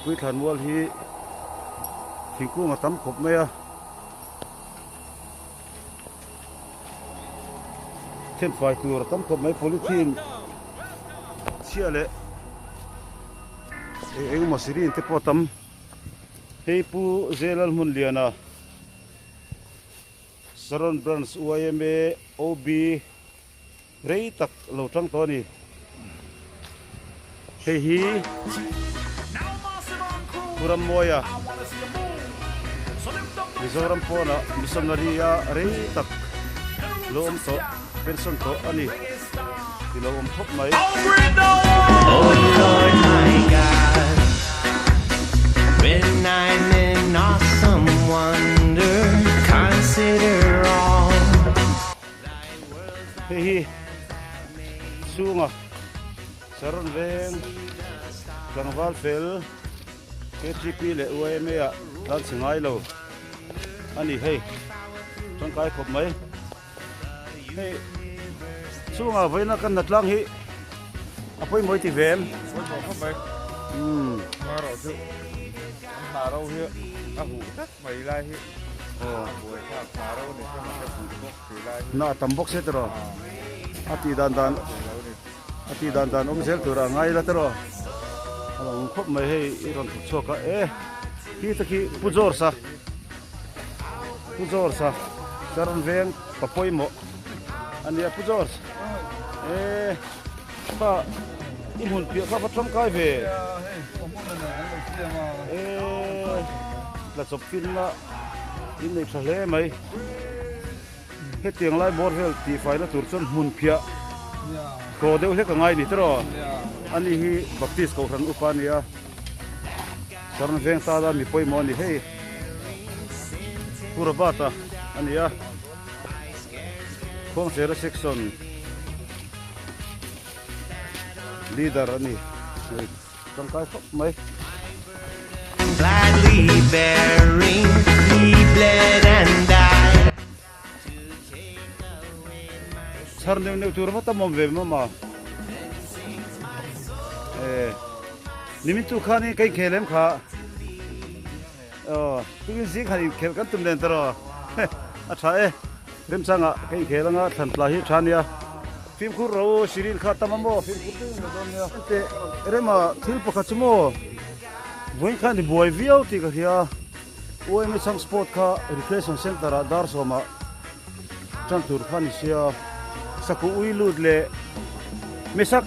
Lengpui thlanmual hi thingkung a tam khawp mai a. Thenfai tur a tam khawp mai polythene chhia leh eng engemaw syringe te pawh a tam. Hei Pu Zelalhmunliana Saron Branch yma OB rei tak lo tang tawh a ni. Hei hi Pu Rammawia Mizoram pawnah missionary a rei tak lo awm tawh pension tawh a ni ti lo awm khawp mai. Oh Lord my God, when I'm in awesome wonder, consider all. Hei hi chhunga Saron veng tlangval fel KTP leh YMA ah tlan chhe ngai lo a ni hei tangkai khawp mai hei chhunga vawiina kan na tlang hi a pawimawh i ti ve em? Pawimawh khawp mai hmarawh chu an hna ro hi a huh tlat mai lai hi a buaithlak hna ro ni se mahse huh bawk. Na a tam bawk se tiraw a tih dan dan a tih dan dan awm zel tur a ngai la tiraw a lo awm khawp mai hei i rawn thawk chhuak a e khi te khi Pu George a Pu George a Saron veng pa pawimawh a nia Pu George e kha i hmun piah kha va tangkai ve e tla chawp finna in nei tha hle mai. Hetiang lai bawr vel tihfaina tur chuan hmun phiah thaw deuh hlek a ngai ni tiraw? Ani hi Baptist Kohhran upa a ni a, Saron veng tala mi pawimawh a ni hei. Pu Robert-a a ni a, Khuangchera Section Leader a ni. Tangkai khawp mai. Gladly bearing he bled and died. Chhar neuh neuh tur va tam awm ve mama. Eh. Nimin tu khan in kai khel em kha. Oh, tukin zing khan in khel kan tum nen taro. A tha e. Remchanga ka inkhel anga thlan tla hi tha nia. Fimkhur ro Sirin kha tam a maw fimkhur deuh in la dawn nia. Teh rema thil pakhat chu maw vawiin khan i buai viau tih ka hria. UMA Chhang Sport kha Recreation Centre ah dar sawmah tan tur kha ni sia. Saku ui lut leh Mesak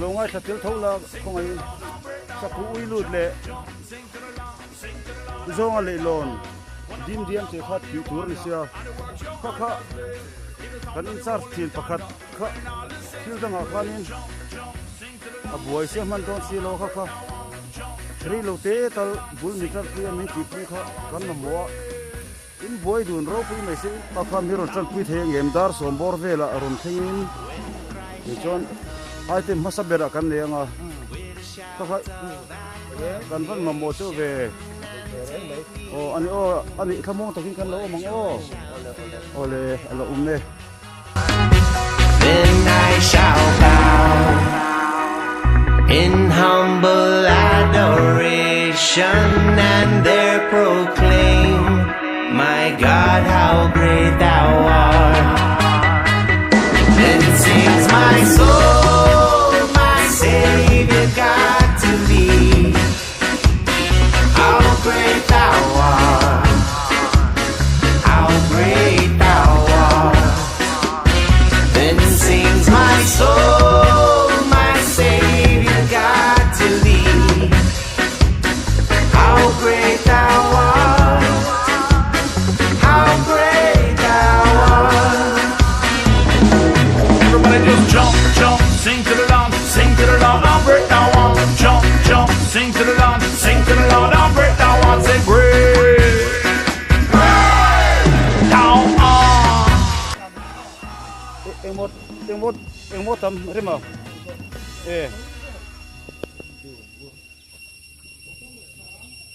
lo ngaithla tel tho la khawngaihin Saku ui lut leh Zawnga leihlawn dim diam che kha tih tur a ni sia, kha kha kan in charge thin pakhat kha thil dangah khanin a buai sia hman dawn si lo kha kha rei lo te tal bul mi tanpui a min tihpui kha kan mamawh a, in buai dun ropui mai se a kha mi rawn tanpui thei ang em dar sawm bawr velah rawn thlengin tichuan item hmasa berah kan nei ang a. Ka kha kan van mamawh cheu ve. Aw ani aw ani thlamuang takin kan lo awm ang aw. Awle a lo awm e. Then I shall bow in humble adoration and there proclaim my God how great thou art. Then sings my soul my Savior God to thee How great thou art How great thou art Then sings my soul my Savior God to thee How great thou art How great thou art Everybody just jump, jump, sing to the Lord, sing to the Lord, how great thou art. Jump, jump, sing to the Lord, sing to the Lord, how great thou art. Say great, great thou art. Engmaw engmaw engmaw tam rema e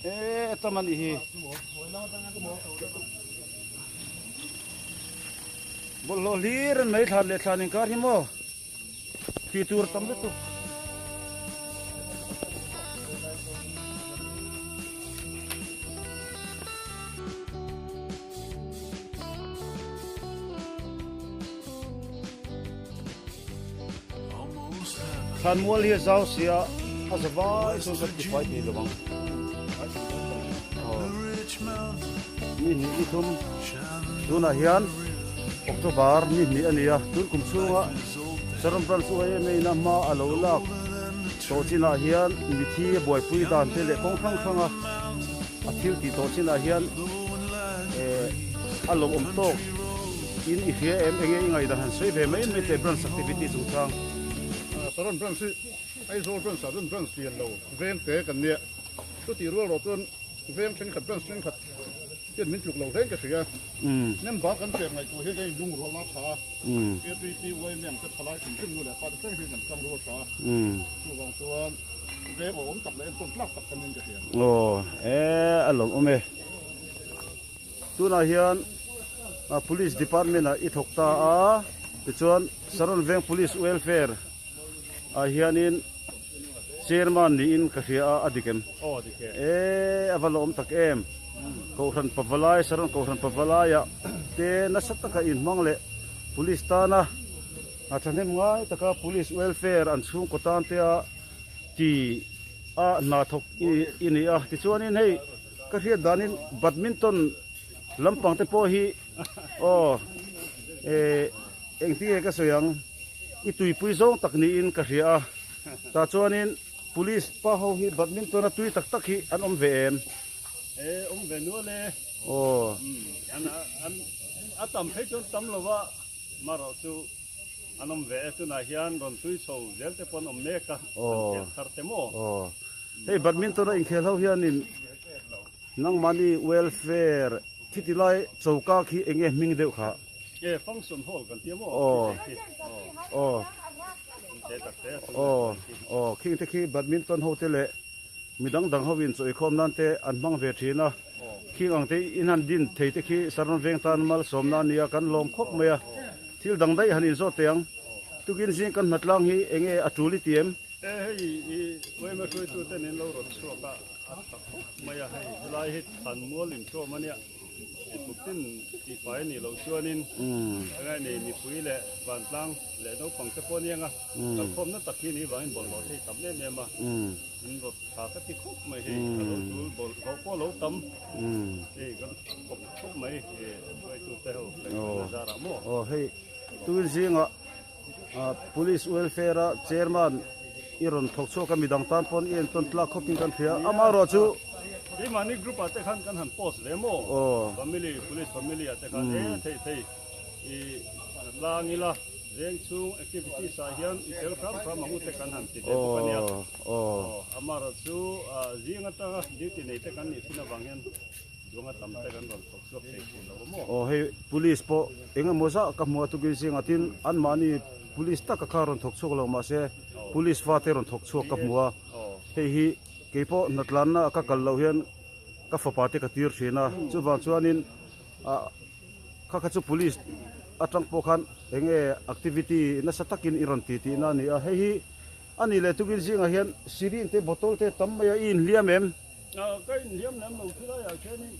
e tam anih hi. Bawlhhlawh hlir an mai thlan leh thlan inkar hi maw tih tur tam lutuk. Thlanmual hi a zau sia a za vai chuan kan tifai thei lo ang. Ni hnih ni thum tunah hian October ni hnih a ni a, tun kum chhunga Saron Branch YMA in a hma a lo lak tawh chinah hian mithi a buaipui dan te leh kawng hrang hranga a thil tih tawh chinah hian eh a lawmawm tawk in i hria em enge i ngaihdan han sawi ve mai mai teh Branch activity chungchang. Saron Branch hi Aizawl Branch ah chuan Branch lian lo veng te kan nia, chutih rual rawh chuan veng thenkhat Branch thenkhat hian min tluk lo hleng ka hria. Member kan pek ngaihtuah hian kan inlungrualna a tha a, KTP, YMA ang te thalai hrim hrim nu leh pa te thleng hian kan tang rual tha a, chuvang chuan veng awhawm tak leh enkawl tlak tak kan niin ka hria. Aw, e a lawmawm e. Tunah hian Police Department ah i thawk ta a, tichuan Saron Veng Police Welfare ah hianin Chairman niin ka hria a, a dik em? E a va lawm tak em! Kohhran Pavalai, Saron Kohhran Pavalai ah te nasa taka inhmang leh Police tana a thahnem ngai taka Police Welfare an chhungkaw tan te a ti a hna thawk i ni a, tichuanin hei Ka hriat danin badminton lampang te pawh hi aw eh engtin nge ka sawi ang i tuipui zawng tak niin ka hria a tah chuanin police pa ho hi badminton a tui tak tak hi an awm ve em? Eh awm ve nual e. Aw. An an a tam phei chuan tam lo va marawh chu an awm ve e tunah hian rawn tui chho zel te pawh an awm mek a an khelh thar te maw. Aw. Hei badminton a inkhel ho hianin nangmahni welfare thi ti lai choka khi eng nge hming deuh kha? E function hall kan tia maw? Aw aw aw aw khing te khi badminton ho te leh midang dang ho in chawikhawm nan te an hmang ve thin a khing ang te in han din thei te khi Saron veng tan malsawmna a nia kan lawm khawp mai a thil dang daih han inzawt teh ang tukin zing kan hnatlang hi eng nge a tul i ti em? E hei i yma hruaitu ten in lo rawn chhuak a, a tha khawp mai a hei helai hi thlanmual inṭawm a nia i kut tin tihfai a nih loh chuanin enge ni mipui leh vantlang leh naupang te pawh aniang a kalkhawmna tak hi ni vangin bawlhhlawh thei tam em em a in rawt tha ka ti khawp mai hei a lo tul bawlhhlawh pawh a lo tam hei kan khawp khawp mai hruaitu te ho ngaihtuahna zarah maw. Aw hei tun zingah Police welfare a chairman i rawn thawk chhuak a midang tan pawn i entawn tlak khawp in kan hria amaherawh chu Keimahni group ah te khan kan han post ve maw family police family ah te khan e thei thei i tlang ila veng chhung activities ah hian i tel hram hram ang u te kan han ti ve bawk a nia amaherawh chu zing atanga duty nei te kan nih thin avang hian Duanga tam te kan rawn thawk chhuak thei thin lo a maw? Aw hei police pawh eng emaw zah ka hmu a tukin zingah tin anmahni police taka kha rawn thawk chhuak lo mahse police fate rawn thawk chhuak ka hmu a hei hi keipawh hnatlanna ka kal loh hian ka fapa te ka tir thin a chuvang chuanin ah kha kha chu police atang pawh khan eng nge activity nasa takin i rawn ti tihna a ni a hei hi a nih leh tukin zingah hian syringe te bottle te tam mai a i inhliam em? Ka inhliam lem lo khilaiah khianin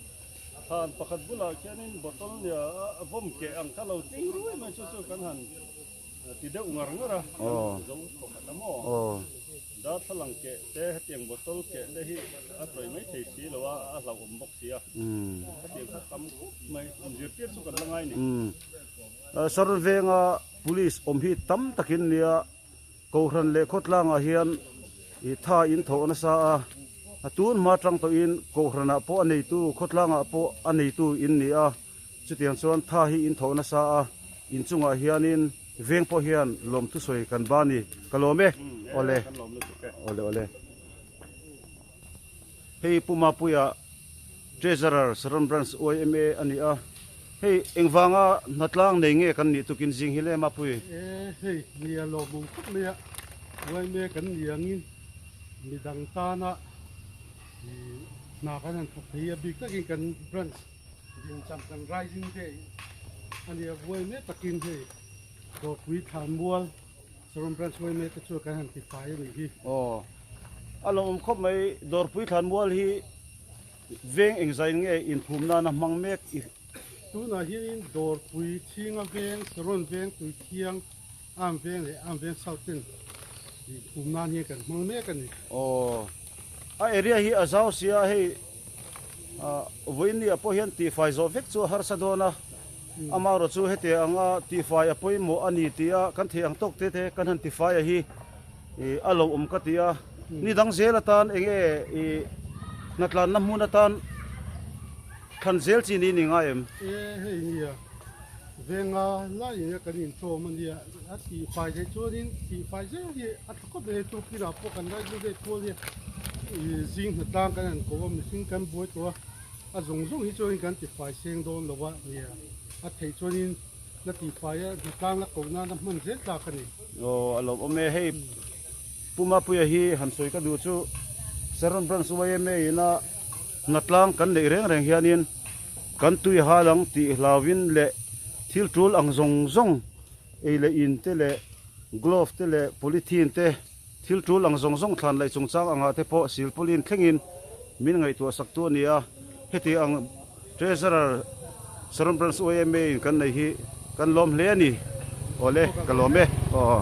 thlan pakhat bulah khianin bottle nia a vawm keh ang kha lo ting rui mai chu chu kan han ti deuh ngar ngar a, kan zo thawkhat a maw? Darthlalang keh te hetiang bottle keh te hi a tawih mai thei si lo a, a hlauhawm bawk si a, hetiang kha tam khawp mai, inzirtir chu kan la ngai ni. Saron venga police awm hi tam takin nia Kohhran leh khawtlangah hian i tha in thawh nasa a, a tun hma tang tawhin Kohhranah pawh a neitu, khawtlangah pawh a neitu in ni a, chutiang chuan tha hi in thawh nasa a, inchungah hianin veng pawh hian lawmthu sawi kan ba ni, ka lawm e, awle, awle awle. Hei Pu Mapuia Treasurer Saron Branch yma a ni a, hei engvanga hnatlang nei nge kan nih tukin zing hi le Mapui? E hei nia lawmawm khawp mai a, yma kan ni angin midang tana hna kan han thawk thei a, bik takin kan branch dincham kan Rising Day a ni a, yma takin hei Dawrpui Thlanmual Saron Branch yma te chu kan han ti fai a nih hi. Aw, a lawmawm khawp mai, Dawrpui Thlanmual hi veng engzain nge inphum nana hmang mek i? Tunah hianin Dawrpui Chhinga veng, Saron veng, Tuithiang, Am veng leh Am veng South ten Phum nan hian kan hmang mek a ni. Aw, a area hi a zau sia hei vawiin ah pawh hian tihfai zawh vek chu a harsa dawn a, amaherawh chu heti anga tihfai a pawimawh a ni tia kan theih ang tawk te te kan han tifai a hi a lo awm ka ti a, ni dang zel atan eng nge i hnatlanna hmun atan thlan zel chi ni ni ngai em? E hei nia. Venga laiin kan inchawm a nia, a tihfai theih chuanin tihfai zel hi a tha khawp mai a, chu kinah pawh kan right vel kual hi zing hnatlang kan han ko a, mihring kan buai tawh a, a zawng zawng hi chuanin kan tifai seng dawn lo a nia, a theih chuanin la tihfai a hnatlang la koh nana hman zel tlak a ni. Aw a lawmawm e, hei Pu Mapuia hi han sawi ka duh chu Saron Branch yma ina hnatlang kan neih reng reng hianin Kan tui hal ang tih hlauin leh thil tul ang zawng zawng ei leh in te leh glove te leh polythene te thil tul ang zawng zawng thlan laih chungchang angah te pawh silpauline thlengin min ngaihtuah sak tu a ni a. Heti ang Treasurer Saron Branch YMA in kan nei hi kan lawm hle a ni. Awle ka lawm e. Aw.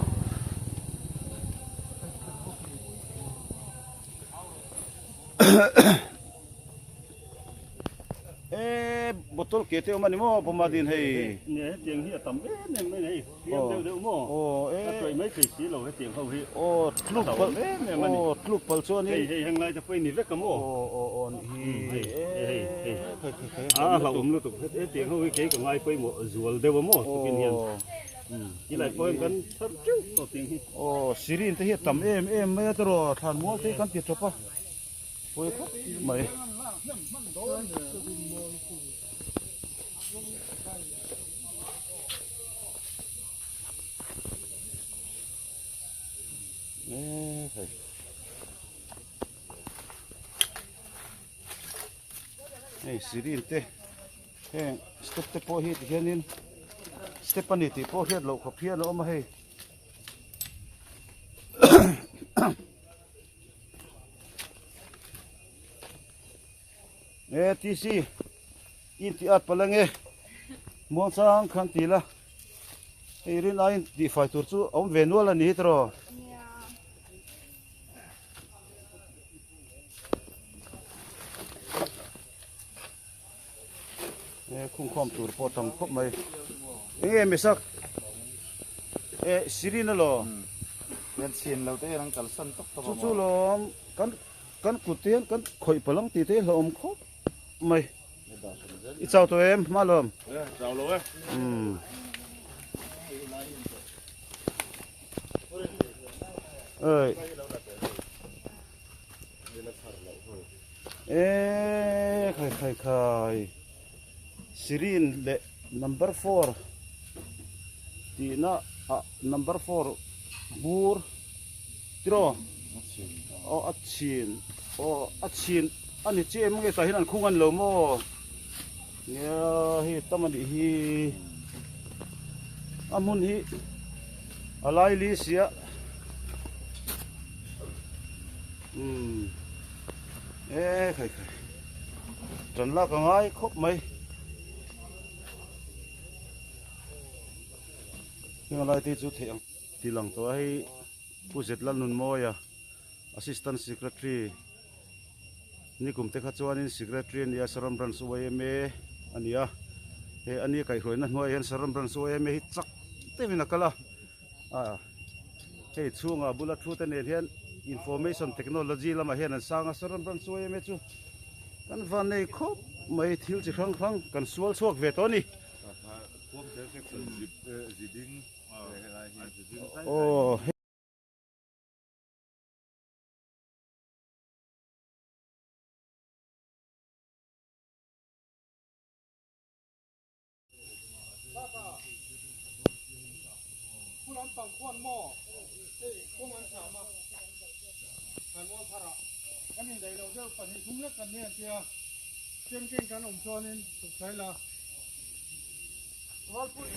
E bottle ke te awm a ni maw Puma din hei. Nia hetiang hi a tam em em mai nei hriam deuh deuh maw a tawih mai thei si lo hetiang ho hi aw tluk pal em em a ni aw tluk pal chuan hei hei heng lai te pawh i ni vek a maw aw aw aw ni hi hei hei a hlauhawm lutuk hetiang ho hi kei ka ngai pawimawh zual deuh a maw tukin hian ti lai pawh hian kan thar teuh tawh tiang hi aw sirin te hi a tam em em mai a tiraw thlan mual te hi kan ti tawp a. Pawi khawp mai. Hei sirin te heng step te pawh hi tihianin step a ni tih pawh hriat loh khawp hian a awm a hei. E TC in ti at pala nge muang chang khan ti la hei rin aiin tih fai tur chu a awm ve nual a ni hi tiraw e khungkhawm tur pawh tam khawp mai enge misak e sirin alo Hian chhin lo te hian an kalsan tawp tawp a maw? Chu chu lawm kan kan kut te hian kan khawih palang tih te hi hlauhawm khawp mai. I chau tawh em hma lawm? E chau lo e. Umm. Oi. E khai khai khai. Sirin leh number 4 tihna ah number 4 bur tiraw aw a chhin aw a chhin a ni chiah em nge tah hian an khung a ni lo maw nia hei tam a nih hi a hmun hi a lai li sia umm e khai khai tan lak a ngai khawp mai. Heng lai te chu theih ang tih lang tawh a hei Pu Zetlalnunmawia Assistant Secretary nikum te kha chuanin Secretary a ni a Saron Branch YMA a ni a he a ni kaihhruaina hnuaiah hian Saron Branch YMA hi chak deuhin a kal a ah hei chhungah bula thu te nen hian Information Technology lamah hian an sang a Saron Branch YMA chu kan van nei khawp mai thil chi hrang hrang kan sual chhuak ve tawh a ni. Aw.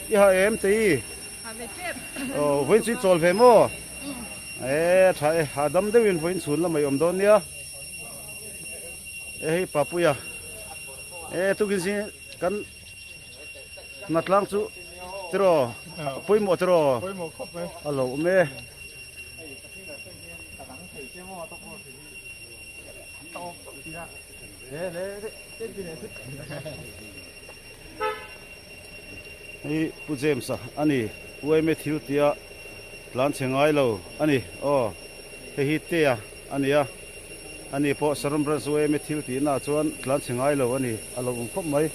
I ha em te i? Aw vawiin chu i chawl ve maw? E tha e hahdam deuhin vawiin chhun lamah i awm dawn nia. E hei Papuia e tukin zing kan hnatlang chu tiraw pawimawh tiraw a lo awm e. Hei Pu James a ani uaime thil tia tlan chhe ngai lo ani aw hei hi tea ani a ani pawh Saron Branch uaime thil tih naah chuan tlan chhe ngai lo ani a lo awm khawp mai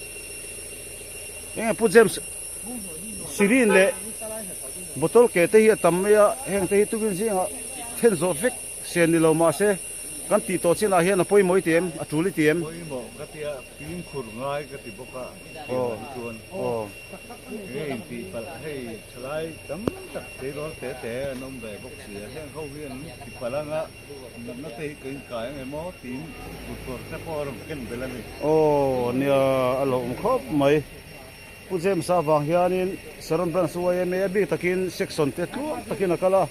enge Pu James Sirin leh bottle ke te hi a tam mai a heng te hi tukin zingah then zawh vek sen ni lo mahse Kan tih tawh chinah hian a pawimawh i ti em? A tul i ti em? Pawimawh ka tia, fimkhur ngai ka ti bawk a, tih hi chuan enge intih palh hei thalai tam tak tleirawl te te an awm ve bawk si a, heng ho hian an ti palh anga natna te hi ka inkai ang em aw tiin kutphawr te pawh a rawn ken belh a ni. Aw nia, a lo awm khawp mai. Pu James a vang hianin Saron Branch YMA a bik takin section te tluang takin a kal a,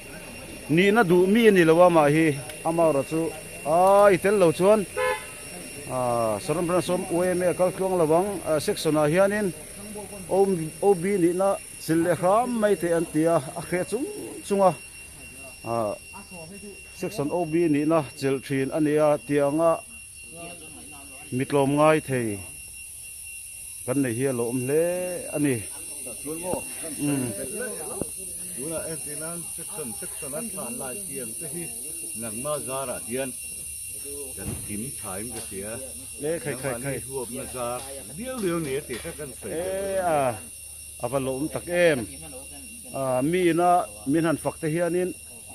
nihna duh mi a ni lo a mah hi amaherawh chu ai tel lo chuan Saron Branch YMA a kal tluang lo ang section ah hianin OB nihna chil leh hram mai te an ti a, a hreh chung chung a section OB nihna chilh thin a ni a tianga mi tlawm ngai thei. Kan nei hi a lo awm hle a ni. Chuan maw kan sawi belh leh lo. Tunah entir nan section section a thlan lai tiang te hi nangma zarah hian kan kim thain ka hria. Le khai khai khai. Nangmahni huapna zar liau liau ni a tih kha kan sawi belh E a a va lo awm tak em. A mi ina min han fak te hianin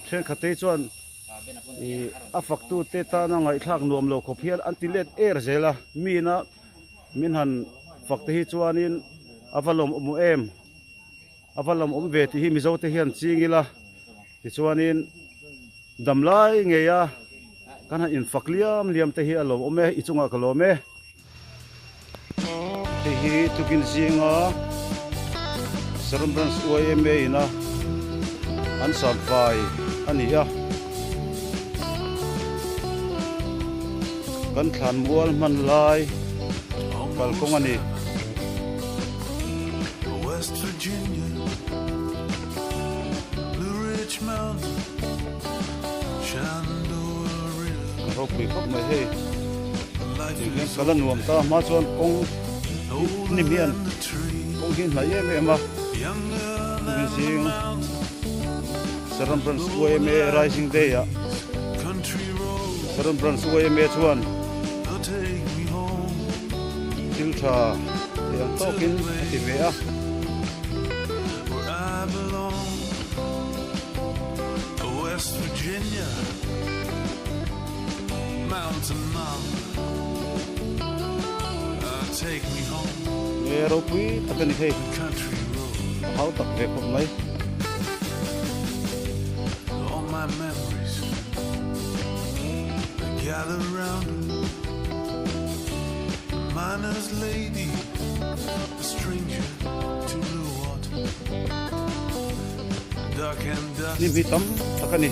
thenkhat te hi chuan ih a faktute tana ngaihthlak nuam lo khawp hian an ti let er zel a. Mi ina Min han fak te hi chuanin a va lawm awm em? A va lawm awm ve tih hi Mizo te hian ching ila tichuanin dam lai ngei a kan han infak liam liam te hi a lawm awm e, i chungah ka lawm e. Hei hi tukin zinga Saron Branch YMA ina an samfai a ni a. Kan thlan mual hman lai kalkawng a ni. A ropui khawp mai hei. Tih hian kal a nuam ta hma chuan kawng hnim hian kawng hi hnaih em em a. Tukin zing Saron Branch YMA Rising Day ah Saron Branch YMA chuan thil tha thei ang tawkin a ti ve a. Nge ropui tak a ni hei, a hau tak ve khawp mai. Hnim hi tam tak a ni.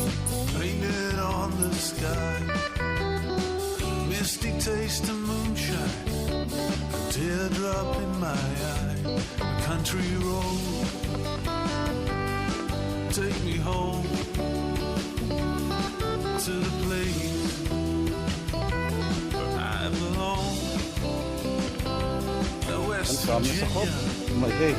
An sam nasa khawp mai hei.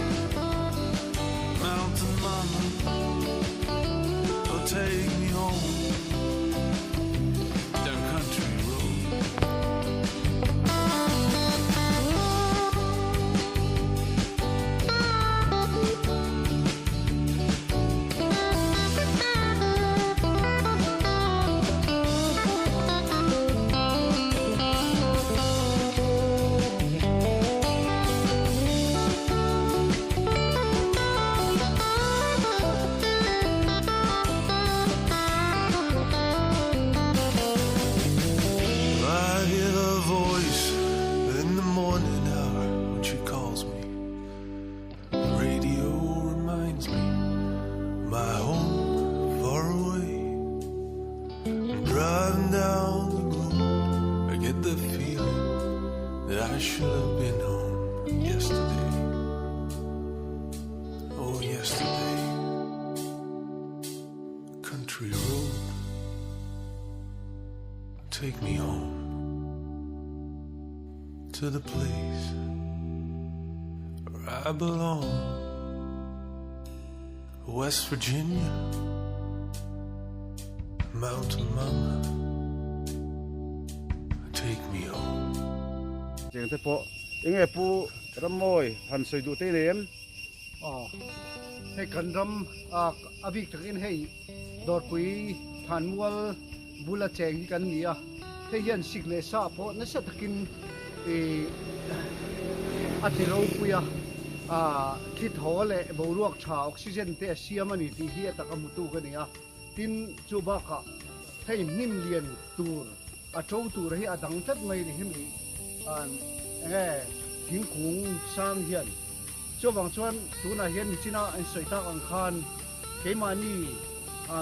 Take me home to the place where I belong. West Virginia, Mountain Mama, take me home. Cheng te pawh enge pu Rammawi han sawi duh te nei em? Aw hei kan ram a bik takin hei Dawrpui Thanmual bula cheng hi kan ni a, hei hian sik leh sa pawh nasa takin ih a ti ropui a, ah thli thaw leh boruak tha oxygen te a siam a ni tih hi a taka hmutu ka ni a, tin chu bakah hei hnim lian tur a to tur hi a dang tlat mai ni hemi ah enge thingkung sang hian chuvang chuan tunah hian nichina an sawi tak ang khan Keimahni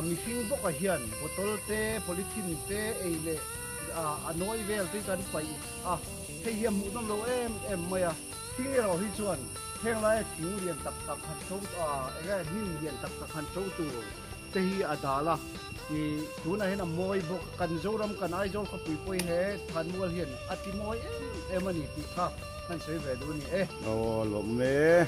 mihring bawkah hian bottle te, polythene te ei leh a nawi vel te hi kan paih a, hei hi a hmuhnawm lo em em mai a. Thing erawh hi chuan heng laia thing lian tak tak han to eng nge hnim lian tak tak han to tur te hi a dal a, ih tunah hian a mawi bawk. Kan Zoram kan Aizawl khawpui pawh hi he Thanmual hian a ti mawi em em a ni tih kha kan sawi ve duh a ni e. Aw lawm e.